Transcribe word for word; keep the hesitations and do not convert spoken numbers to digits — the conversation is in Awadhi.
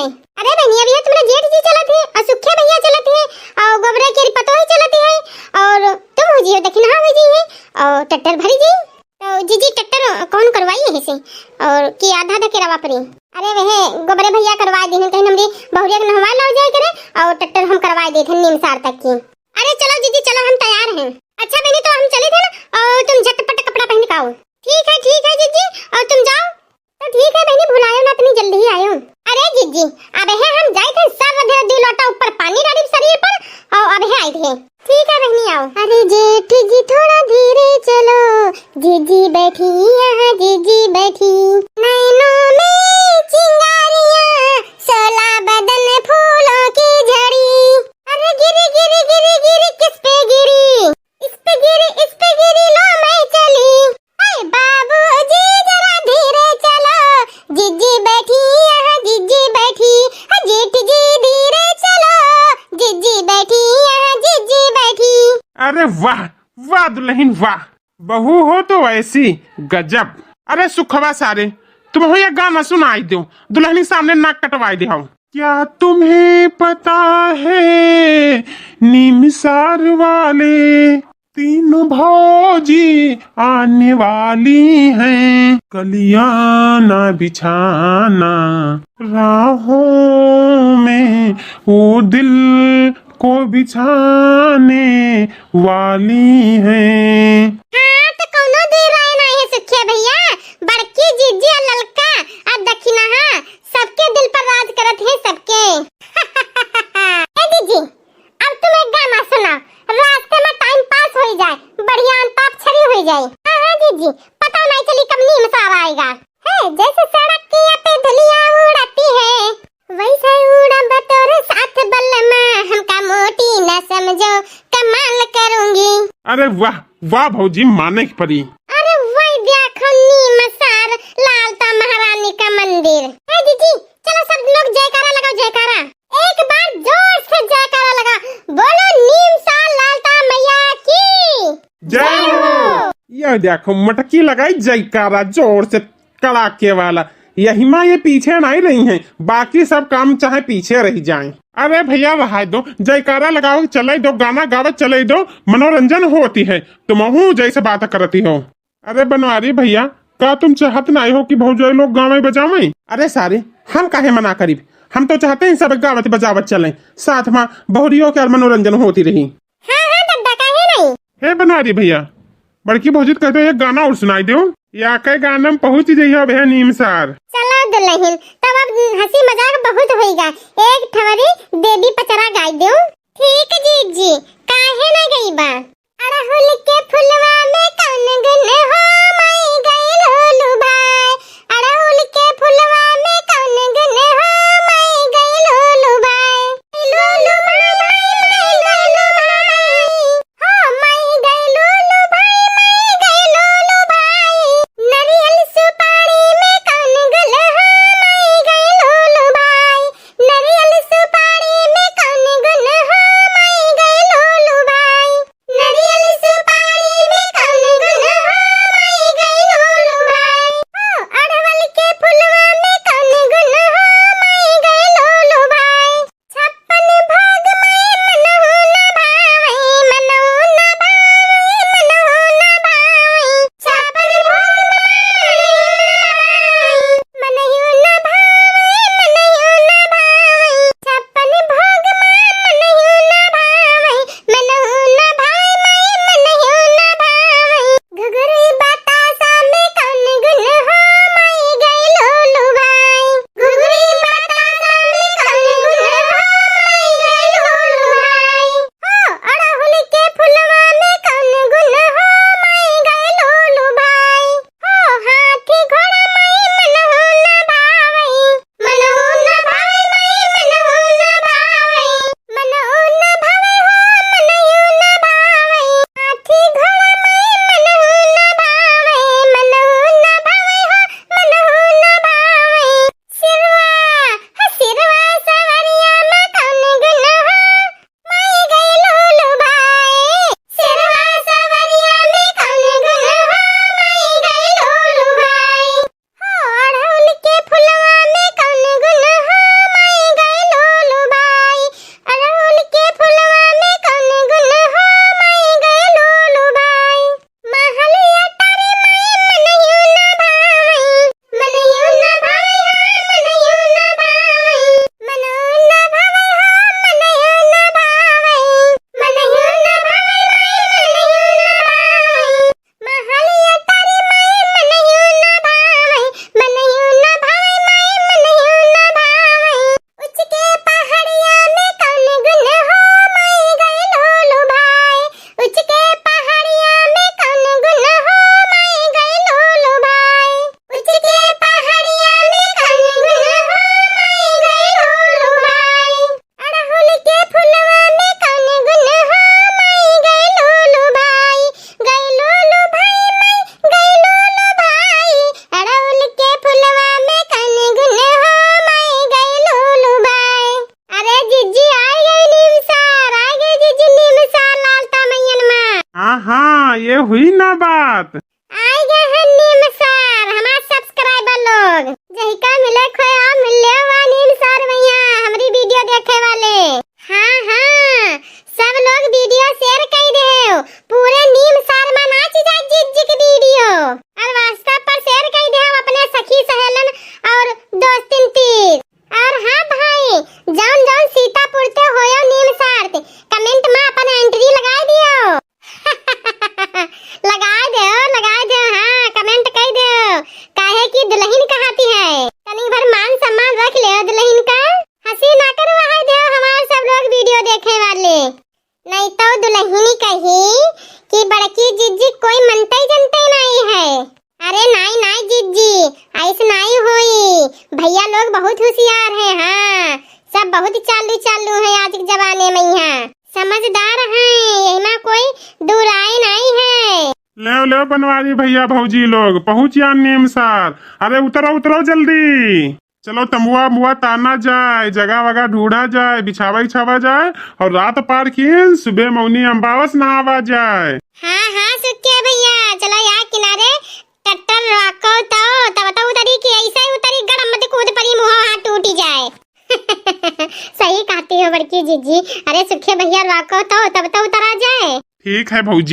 अरे बहनी, अबहीं तुम्हरे जेठ जी चलत है और सुखे भैया चलत है और गोबरे के पतोही चलत है और तुम हो जी हो दखिनहा हो जी है और ट्रैक्टर भरी जी। तो जीजी ट्रैक्टर कौन करवाई है से और कि आधा आधा केरा वापरी? अरे वह गोबरे भैया करवाए दीन, कहिन हमरी बहुरिया के नहवा लाव जाए करे और ट्रैक्टर हम करवाए देत हन नीम सार तक की। अरे चलो जीजी चलो, हम तैयार हैं। अच्छा बहनी, तो हम चली थे ना, और तुम झटपट कपड़ा पहन के आओ। ठीक है, ठीक है जीजी, और तुम जाओ। तो ठीक है बहनी, भुलायो ना, इतनी जल्दी ही आयो। अरे जीजी, अब है हम जाए थे सब धीरे दो लोटा ऊपर पानी डाली शरीर पर, और अब है आई थे। ठीक है बहनी, आओ। अरे जेठ जी थोड़ा धीरे चलो, जीजी बैठी यहाँ, जीजी बैठी। नैनों में चिंगारियाँ, सोला बदन फूलों की झड़ी। अरे गिरी गिरी गिरी गिरी किस पे गिरी? इस पे गिरी, इस पे गिरी, लो मैं चली। अरे बाबूजी जरा धीरे चलो, जीजी बैठी यहाँ, जीजी बैठी। हाँ जेठ जी धीरे चलो, जीजी बैठी यहाँ, जीजी बैठी। अरे वाह, वाह दुल्हन वाह, बहू हो तो ऐसी, गजब। अरे सुखवा सारे, तुमहू ये गाना सुनाई दो, दुल्हनी सामने नाक कटवाई दे हो। क्या तुम्हें पता है नीमसार वाले तीनों भौजी आने वाली हैं, कलियाना बिछाना राहों में वो दिल को बिछाने वाली हैं। हाँ, तो कौनो देर आए ना है सुखिया भैया, बड़की जीजी और ललका और दखिनहा सबके दिल पर राज करत है सबके। ए जीजी, अब तुम एक गाना सुनाओ, रास्ते में टाइम पास हो जाए, बढ़िया अंताक्षरी हो जाए। हाँ हाँ जीजी, पता नहीं चली कब नीम सार आएगा। है जैसे सड़किया पे धुलिया उड़ाती है, वैसे उड़ब तोरे साथ बलमा, हमका मोटी न समझो, कमाल करूंगी। अरे वाह वाह भौजी, माने के परी। अरे वही देखो नीम सार लालता महारानी का मंदिर। ए जीजी, चलो सब लोग जयकारा लगाओ, जयकारा। एक बार जोर से जयकारा लगा, बोलो नीम सार लालता मैया की जय हो। ये देखो मटकी लगाई जयकारा जोर से, कड़ाके वाला। यही माँ ये पीछे नहीं रही हैं, बाकी सब काम चाहे पीछे रह जाएं। अरे भैया रहाय दो, जयकारा लगावत चले दो, गाना गावत चले दो, मनोरंजन होती है। तुमहू जैसे बात करती हो। अरे बनवारी भैया, का तुम चाहत नाई हो कि भौजाई लोग गावे बजावे? अरे सारे, हम काहे मना करीब, हम तो चाहते हैं सब गावत बजावत चलें, साथ मा बहुरियो के और मनोरंजन होती रही। हाँ हाँ दद्दा, काहे नहीं? हे बनवारी भैया, बड़की भौजी तो कहते एक गाना और सुनाई दो। या के गाना में पहुँच जइहो भैया नीम सार। चलो दुल्हन, तब अब हंसी मजाक बहुत होइगा, एक ठवरी देवी पचरा गाई दो। ठीक जीजी, काहे ना गईबा? अड़हुल के फुलवा में कौन गुन हो, माई गइल लुभाए। अड़हुल के फुलवा में कौन गुन हो, माई गइल लुभाए। लुलु भाई, माई गइल लुभाए। हो माई गइल लुभाए, माई गइल लुभाए। नरियल सुपारी में कौन गुन हो, माई गइल लुभाए। नरियल सुपारी में कौन गुन हो, माई गइल लुभाए। नरियल सुपारी में कौन गुन हो, माई ये हुई ना बात। आइ गए हैं नीम सार, हमार subscriber लोग। जहिका मिले खोया मिल ले हुआ नीम सार भैया, हमरी video देखे वाले। हाँ, हाँ, सब लोग video share कइ देउ। पूरे नीम सार मा नाचि जाए जिज्जी के video। और WhatsApp पर share कइ देउ अपने सखी सहेलन और दोस्तिन तीर। और हाँ भाई, जौन जौन सीतापुर ते होयो नीम सार ते, comment मा अपन entry लगाइ दियो। लगाइ देउ, लगाइ देउ, हाँ, comment कइ देउ, काहे कि दुलहिन कहाती है, तनी भर मान सम्मान रख लेउ दुलहिन का। हँसी ना करवाइ देउ हमार सब लोग video देखे वाले, नहीं तो दुलहिनी कही कि बड़की जिज्जी कोई मनते जनते नहीं है। अरे नाई, नाई जिज्जी, ऐस नाई होई। भैया लोग बहुत होशियार हैं, हाँ, सब बहुत चालू चालू हैं आज के जमाने मा, यहाँ समझदार हैं, यही मा कोई दो राय नाई है। लेव, लेव बनवारी भैया भौजी लोग, पहुँच या नीम सार। अरे उतरो, उतरो जल्दी। चलो तंबुआ उम्बुआ ताना जाए, जगह वगह ढूंढा जाए, बिछावा बिछावा जाए और रात पार की सुबह मौनी अम्बावस नहावा जाए। हाँ, हाँ, सुखे भैया, चलो यहाँ किनारे ट्रैक्टर रखो तो, तब तो उतरी कि ऐसे ही उतरी, गड़म मत कूद परी, मुँह हाथ टूटी जाए। सही कहती हो बड़की जिज्जी। अरे सुखे भैया रखो तो, तब तो उतरा जाए। ठीक है भौजी।